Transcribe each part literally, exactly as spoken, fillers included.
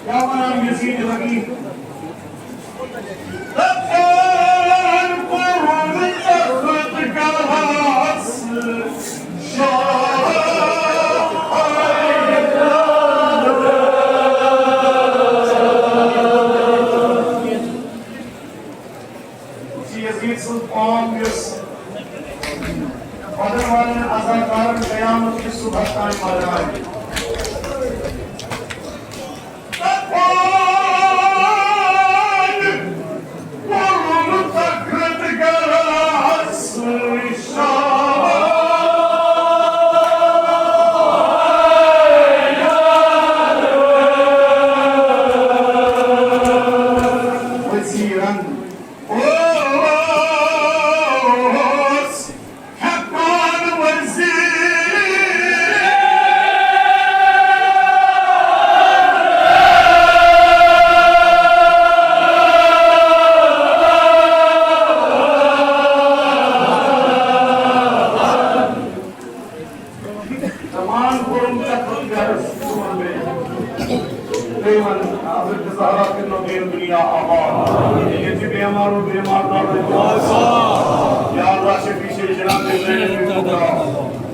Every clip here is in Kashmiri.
کیا ونان یزید لگی؟ دپان کوٚرُن تخت گرس شاہ۔ یزید سُنٛد قوم یُس بدن والٮ۪ن عزاکارن قیامت کِس صبحس تام مدران۔ وزیرن اوس ہٮ۪کان وزیر۔ زمان کوٚرُم تَتھ گرس سون بیٚیہِ۔ بیٚیہِ وَن، حضرت زہرا کٔرِنو بیٚیہِ دُنیا آباد۔ ییٚتہِ چھِ بیمار و بیمار دار۔ یا اللہ شفیع شیخ جناب زین الکبریٰ۔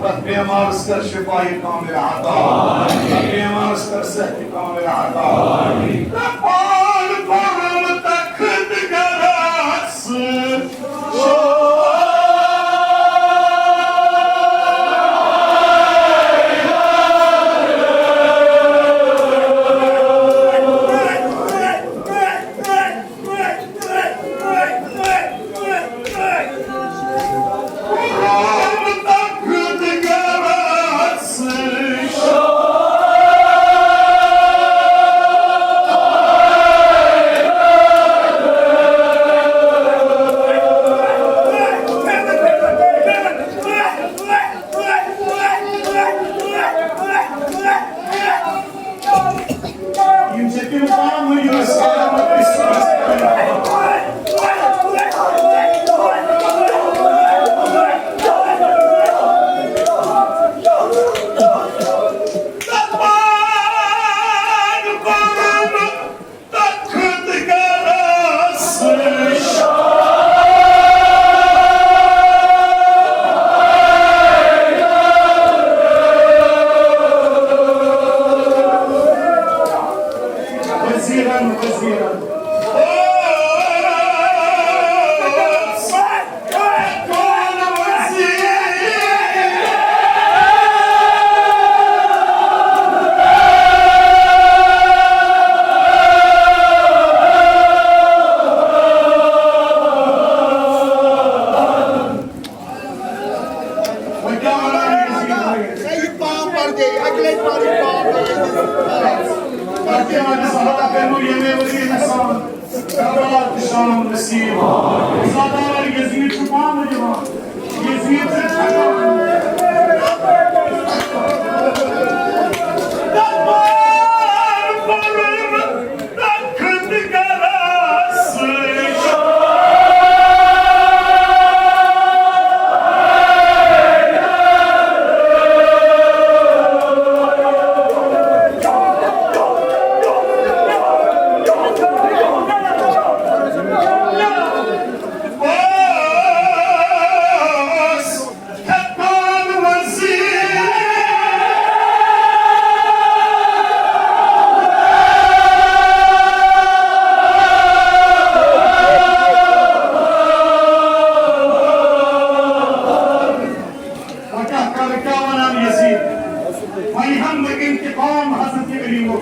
پرٛٮ۪تھ بیمارس کر شفاہی کامل عطا۔ پرٛٮ۪تھ بیمارس کر صحت کامل عطا۔ دپان کوٚرُم تخت گرس یِم چھِ تِم پامہٕ یِم أسۍ قیامت کِس صُبحس پٮ۪ٹھ دپان کوٚرُم تخت گرس شاہ۔ وزیرن، وزیرن۔ وۄنۍ کیٛاہ وَنان یہِ زِندگی؟ ہے، یہِ پام پَر دے، اَکہِ لَٹہِ پَر یہِ پام پَر دے۔ پَتہٕ کیٛاہ وَنہِ صحابہ کَرنو ییٚمے ؤری اِنسان کربلا تہٕ شام نصیٖب۔ زادار یزید چھُ پانہٕ یِوان۔ یزید چھُ تھکان۔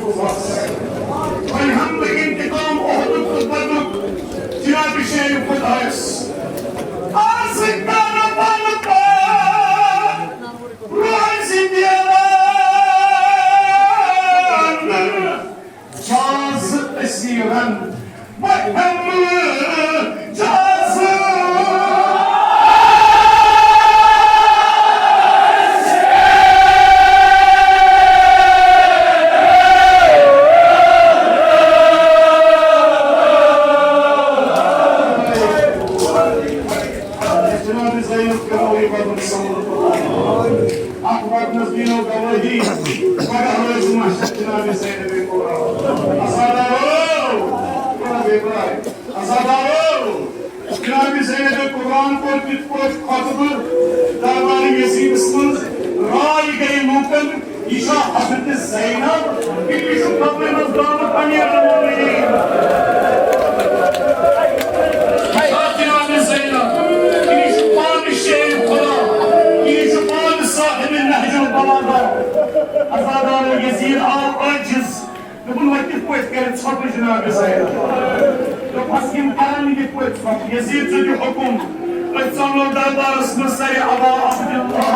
وۄنۍ ہم بہٕ انتقام احدُک تہٕ بدرُک جناب شیر خدایس۔ عرض کرٕ بہٕ پتہٕ روزِ نیران جاز اسیرن۔ بہٕ ہٮ۪مہٕ جاز۔ جناب زینب کرو عبادت صلی اللہ علیہ وسلم۔ اکھ وطنس دینو گواہی، پگاہ روزِ محشر جناب زینب کبریٰ۔ عزادارو، جناب ابراہیم، عزادارو، جناب زینب کبریٰ ہن کوٚر تِتھ پٲٹھۍ خطبہٕ دربار یزیدس منٛز، راے گٔے لوٗکن، یہِ چھا حضرت زینب؟ یہِ چھُ خطبہِ منٛز درامُت امیر المومنین۔ یہِ چھا جناب زینب؟ یہِ چھُ پانہٕ شیر خدا، یہِ چھُ پانہٕ صاحب نہج البلاغہ۔ عزادارو، یزید آو عاجز۔ دوٚپُن، وۄنۍ کِتھ پٲٹھۍ کَرِ ژھۄپہٕ جناب زینب؟ دوٚپہَس، یِم کَرَن نہٕ یِتھ پٲٹھۍ ژھۄپہٕ۔ یزید، ژٕ دِ حُکُم، أسۍ ژَلو دربارَس منٛز سَرِ ابا عبداللہ۔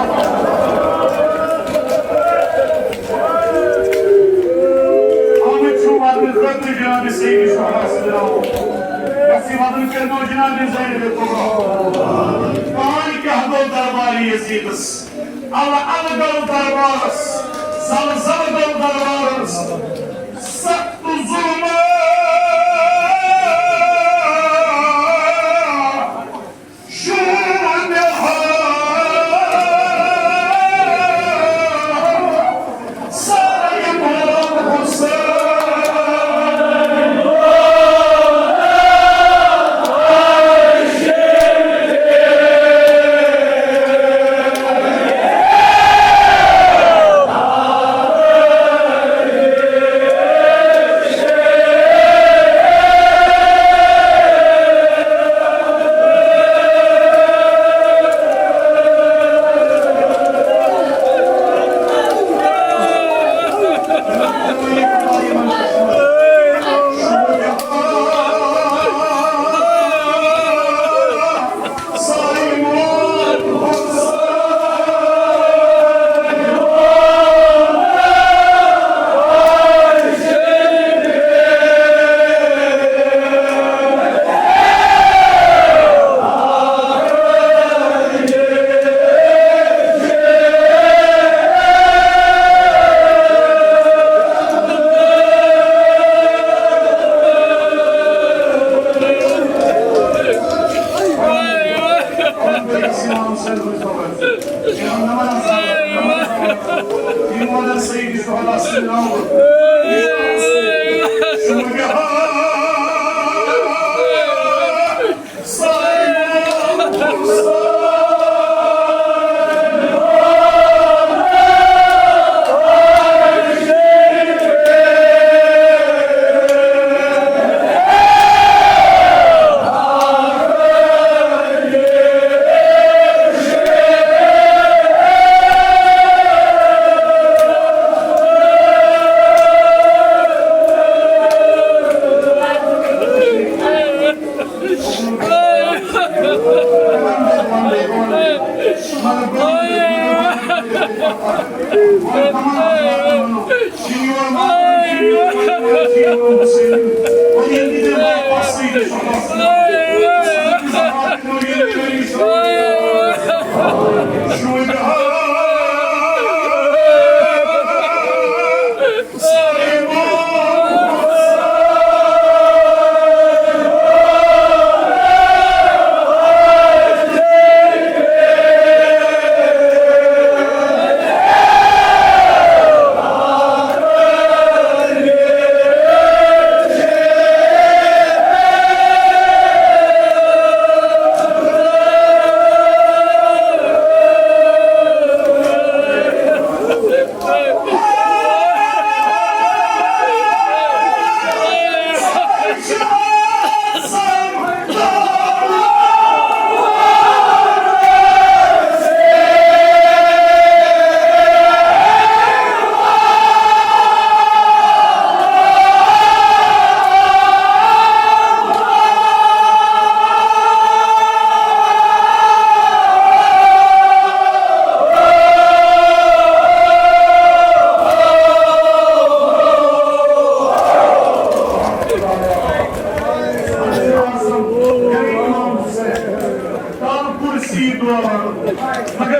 آمٕتۍ چھِو وَدنہٕ خٲطرٕ جناب سید شہدا سٕنٛدِ ناوٕ۔ بس یہِ وَدُن کٔرۍنو جناب زینب کبریٰ۔ پانہٕ کیٛاہ گوٚو دربار یزیدَس؟ الہٕ الہٕ گوٚو دربارس، زلزلہٕ گوٚو دربارس، سخت ظلم شوٗبہِ ہا سارے محرم حسین۔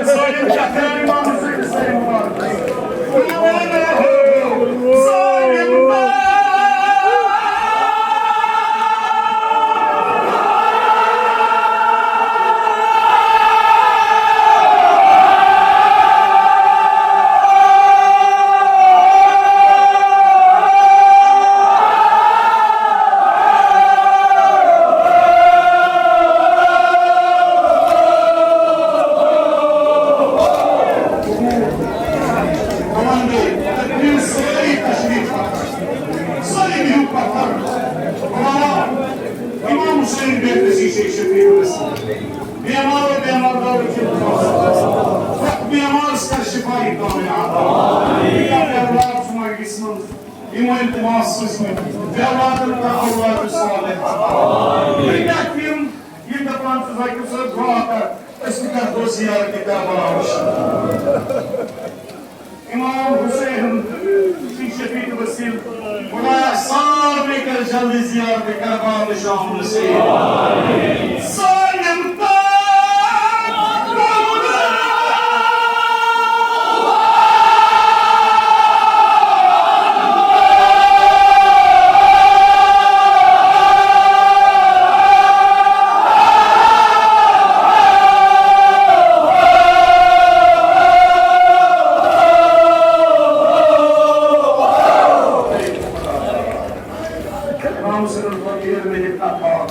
سٲلِم کیٛاہ کران اِمام حُسین سٲلِم مُبارک؟ ظٲلِم۔ سٲری بِہِو پَتھر۔ اِمام حُسین بے کسی سے شفیع رسول۔ بیمارو بیمار دارو کے پاس۔ پرٛٮ۪تھ بیمارس کر شفائی کامل عطا۔ یا اللہ، سُمایہِ گژھِ منٛز یِمو التماس سوٗزمٕتۍ۔ بے اولادن کر اولاد صالح عطا۔ بیٚیہِ کیٛاہ تِم یِم دَپان چھِ، ذاکر صٲب، دُعا کر، أسۍ تہِ کَرو زیارت کربلا وٕچھِنۍ۔ امام حسین سٕنٛدۍ شفیع وسیل، خدایا، سارنٕے کر جلدی زیارت کربلا شام نصیب۔ سٲلِم تام۔ امام حسین الفقیر میں اتنا تھا۔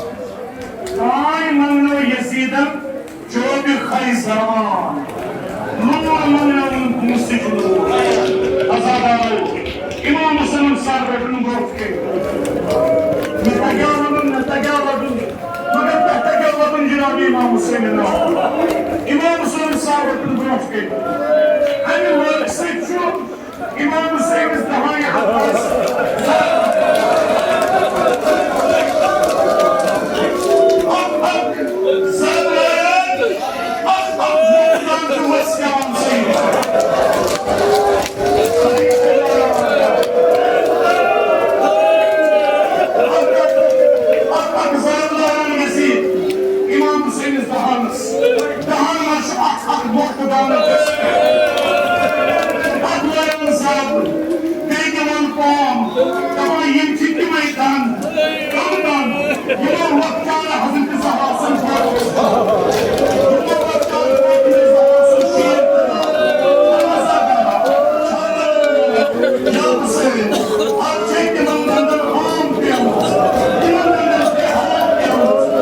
کائے منگنو یزیدن چوبہِ خیزران۔ نور منگنو مسجد نور۔ عزادارو، امام حسین صاحب رٹن برونٛہہ کن۔ مےٚ تگیٛاو ونُن، مےٚ تگیٛاو ودُن، مگر تۄہہِ تگیٛاو ودُن جناب امام حسین ناو۔ امام حسین صاحب رٹن برونٛہہ کن۔ امہِ لٲگۍ سۭتۍ چھُ امام حسینس دہاے حقس۔ اکھ اکھ زبان، اکھ اکھ مقدار چھُ وسیع امام حسین۔ اکھ اکھ، اکھ اکھ زبان یزید، امام حسینس دہانس۔ دہن منٛز چھُ اکھ اکھ مۄکھٕ دانہٕ دٔسۍ پٮ۪ٹھ۔ اَتھ لایَن زَب، بیٚیہِ دِوان پام۔ دَپان، یِم چھِ تِمَے دَنٛد، تِم دَنٛد، یِمو لۄکچارٕ حضرت زہرا سُنٛد پٲٹھۍ اوس۔ یِمو لۄکچارٕ پٲٹھۍ زہرا سُنٛد شیٖن تہٕ دَنٛد۔ یا حسین، اَتھ چھِ تِمَن دَنٛدَن عام پیمٕژ، تِمَن دَنٛدَن چھِ حرام پیمٕژ۔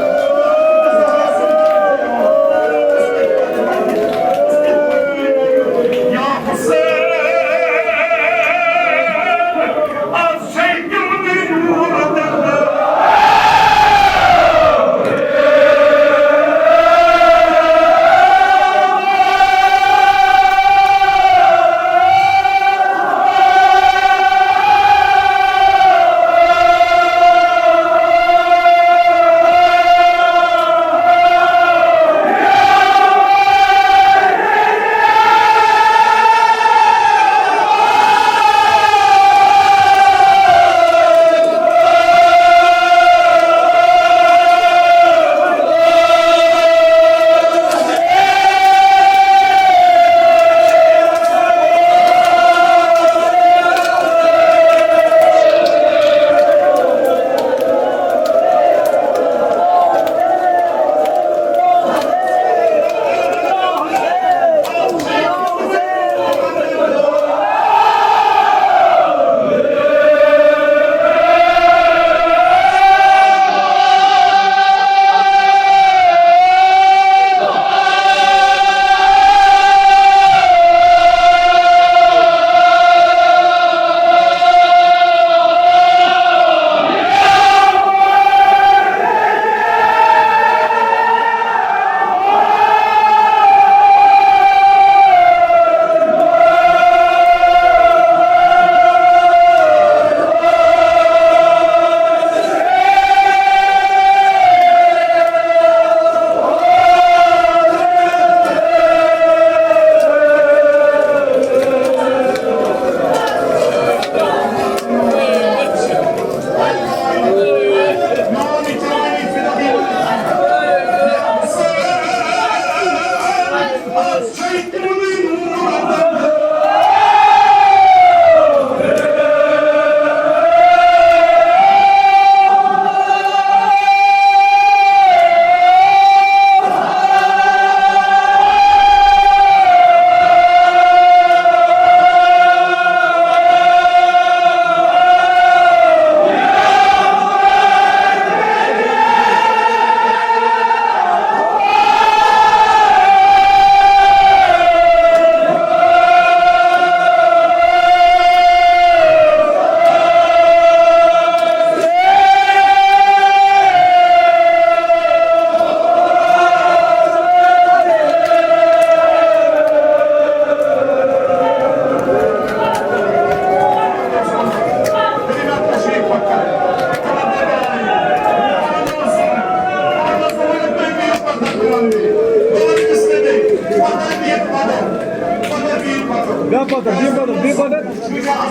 بیٚیہِ پَتہٕ، بیٚیہِ پَتہٕ، بیٚیہِ پَتہٕ،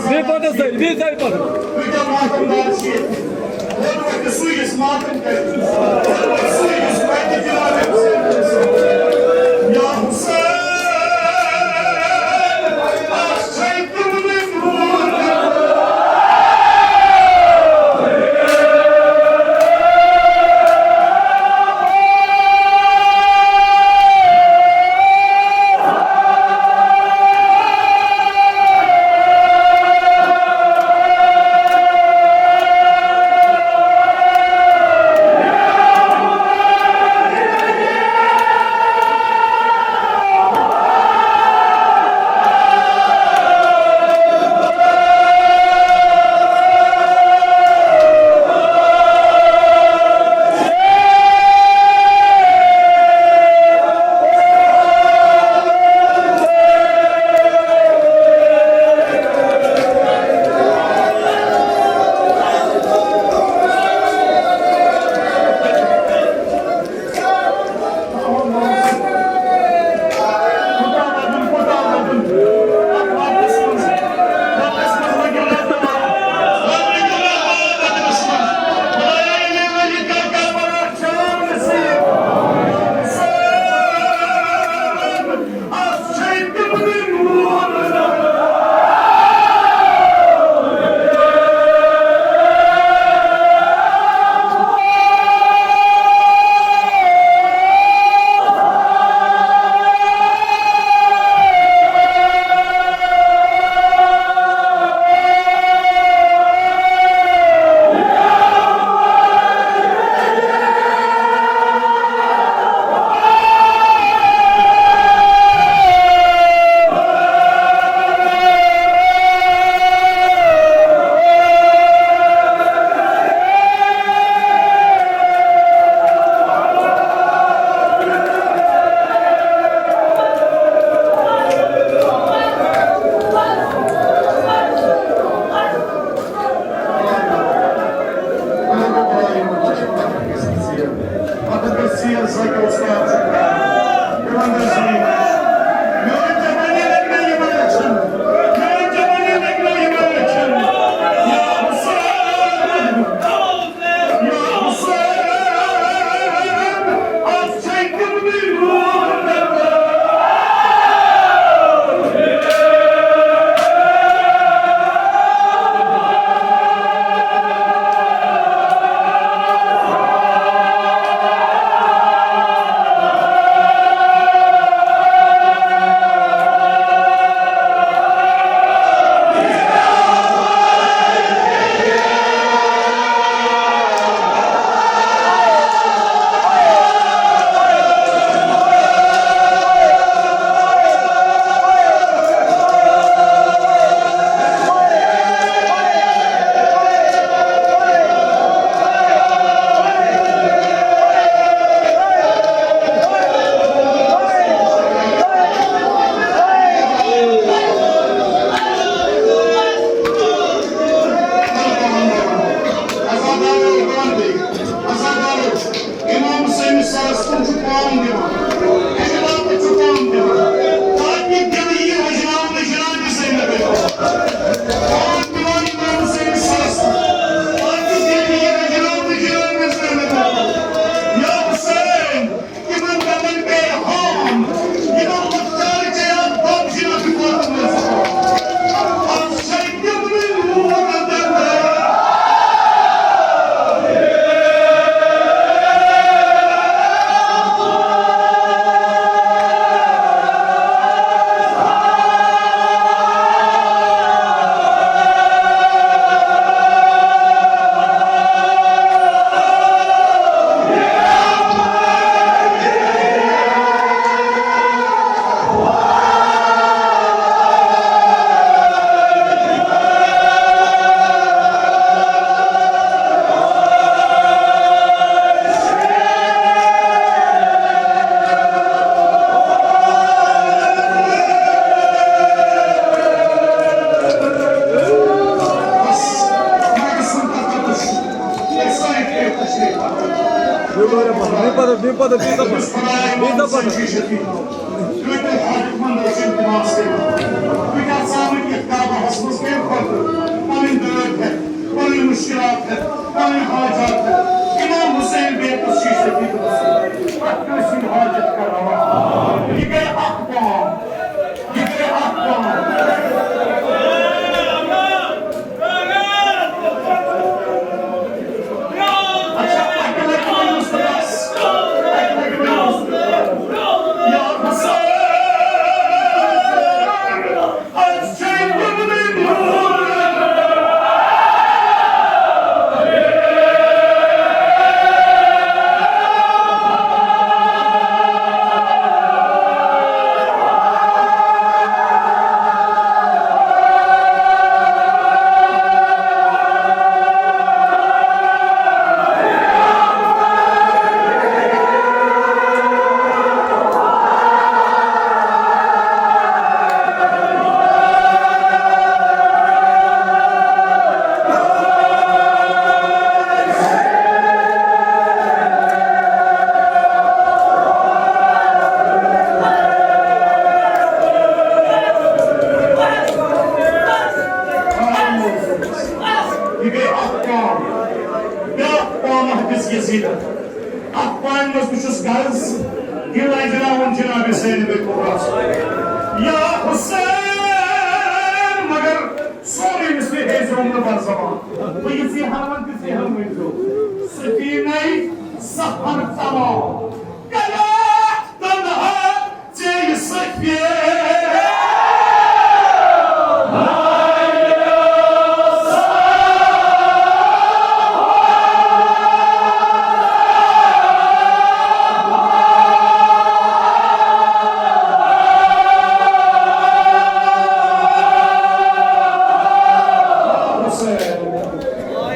بیٚیہِ پَتہٕ، سٲری، بیٚیہِ سٲری پَتہٕ۔ پتہٕ بیٚیہِ دَپان، بیٚیہِ دَپان۔ کۭتیٛاہ حاجت مند ٲسۍ یِم نماز کٔرِتھ؟ کۭتیٛاہ ژامٕتۍ یَتھ کعبہَس منٛز کَمہِ خٲطرٕ؟ پَنٕنۍ دٲدۍ ہٮ۪تھ، پَنٕنۍ مُشکِلات ہٮ۪تھ، پَنٕنۍ حاجات ہٮ۪تھ۔ اِمام حُسین بیتُس شیٖشہٕ دیٖدُس، پرٛٮ۪تھ کٲنٛسہِ ہُنٛد حاجت کَرناوان۔ یہِ گٔے اَکھ قوم۔ یہِ گٔے اکھ کٲم، بیٛاکھ کٲم اکھ دِژ یزیٖدن۔ اَتھ پامہِ منٛز بہٕ چھُس غرض یہِ لَجناوُن جناب حسین بن کبرا۔ یا حسین، مگر سورُے أمِس تُہۍ ہیٚزیو نہٕ بر زبان۔ بہٕ یہِ ژیٖہَن وَنہٕ تہِ ژیٖہَن ؤنۍزیو۔ سفینَے سفر تمام۔ کَرا تنہا ژےٚ یہِ سفیر۔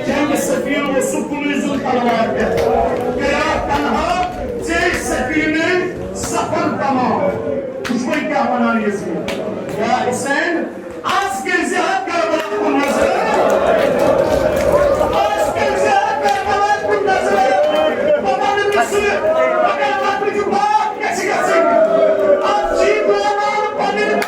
جنگِ سفینہٕ اوسُکھ کُنُے زوٚن تلوار ہٮ۪تھ۔ کَرا تنہا ژےٚ سفینَے سفر تمام۔ وٕچھ وۄنۍ کیٛاہ وَنان یزیٖد۔ یا حسین، آز کٔرۍ زِ حظ کربلا کُن نظر۔ آز کٔرۍ زِ حظ کربلا کُن نظر۔ بہٕ وَنہٕ نہٕ سُہ، مگر تَتھ منٛز چھُ باب گژھِ گژھٕنۍ۔ آز چھِ یہِ بولان پنٕنۍ پنٕنۍ۔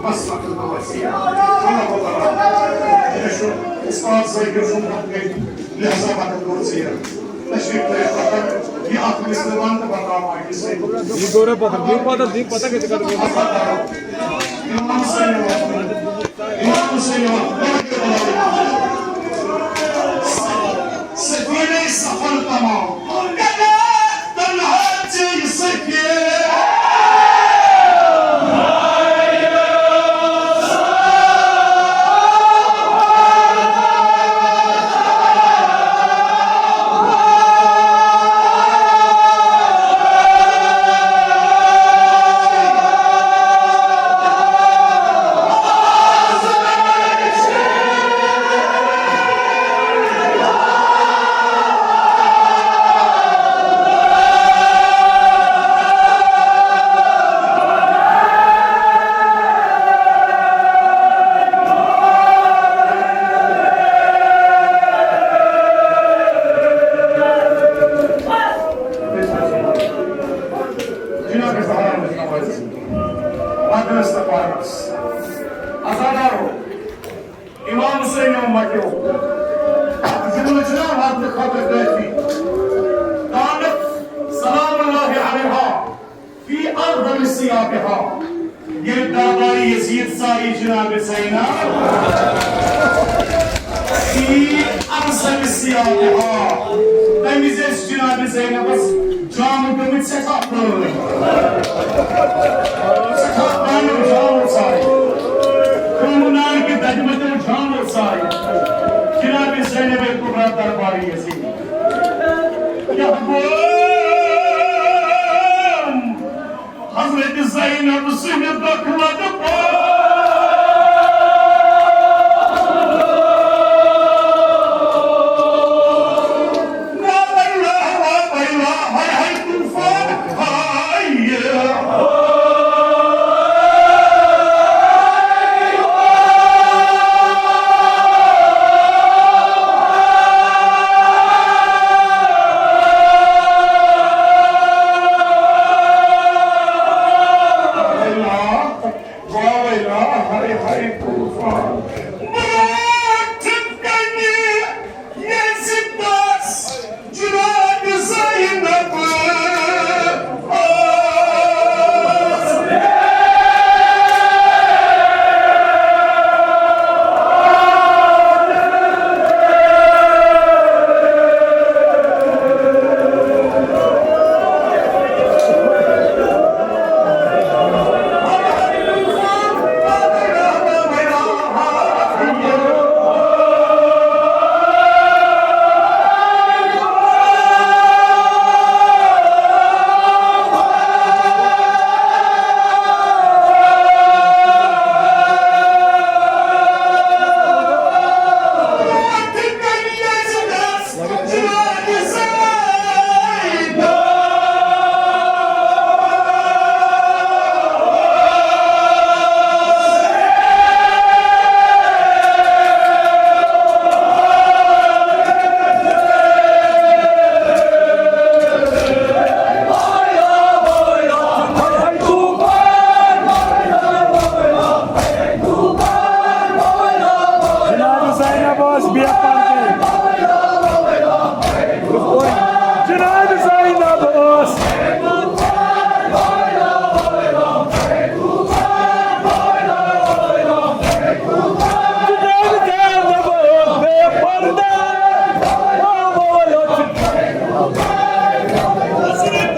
بس وقت گوٚو اَسہِ۔ مےٚ چھُ اُستاد ذٲکِر سُنٛد وقت گٔے، لہذا وقت گوٚو ژیر۔ تشریف تھٲیِو پتہٕ، یہِ اکھ مِثلہِ وَن تہٕ بقا ماجہِ سۭتۍ۔ یہِ گوٚو رۄپَتھ، یہِ پَتہٕ، یہِ پَتہٕ کَتہِ کَرو؟ اِمام حُسین وَن، اِمام حُسین وَن، سفینَے سفر تمام۔ تنہا چیز سفیر۔ جناب زہرا مصطفیٰ مدرس تہٕ پارکس۔ عزادارو، امام حسین متیو، جناب حضرت خاطر کٲفی۔ کانت سلام اللہ علیہا فی ارحم ثیابہا۔ ییٚلہِ دربار یزید ژایہِ جناب زینب فی ارحم ثیابہا، تَمہِ وِزِ ٲسۍ جناب زینبس جامہٕ گٔمٕتۍ سٮ۪ٹھاہ پرٛٲنۍ۔ سٮ۪ٹھاہ پرٛانیو جامو ژایہِ۔ کرٛہُن نار کہِ دَجمَژیو جامو ژایہِ۔ جناب زینب کبریٰ دربار یزید۔ کیٛاہ گوٚو؟ حضرت زینب سٕنٛدِ دۄکھٕ وَتہٕ پتہٕ۔ وا ویلا، وا ویلا، ہاے ہاے طوفان، ہاے۔ ویلا، وا ویلا، ہاے ہاے طوفان۔ برونٛٹھ کنہِ ییٚلہِ دس جناب زینب ٲس۔ جناب زینب ٲس بے پردٕ۔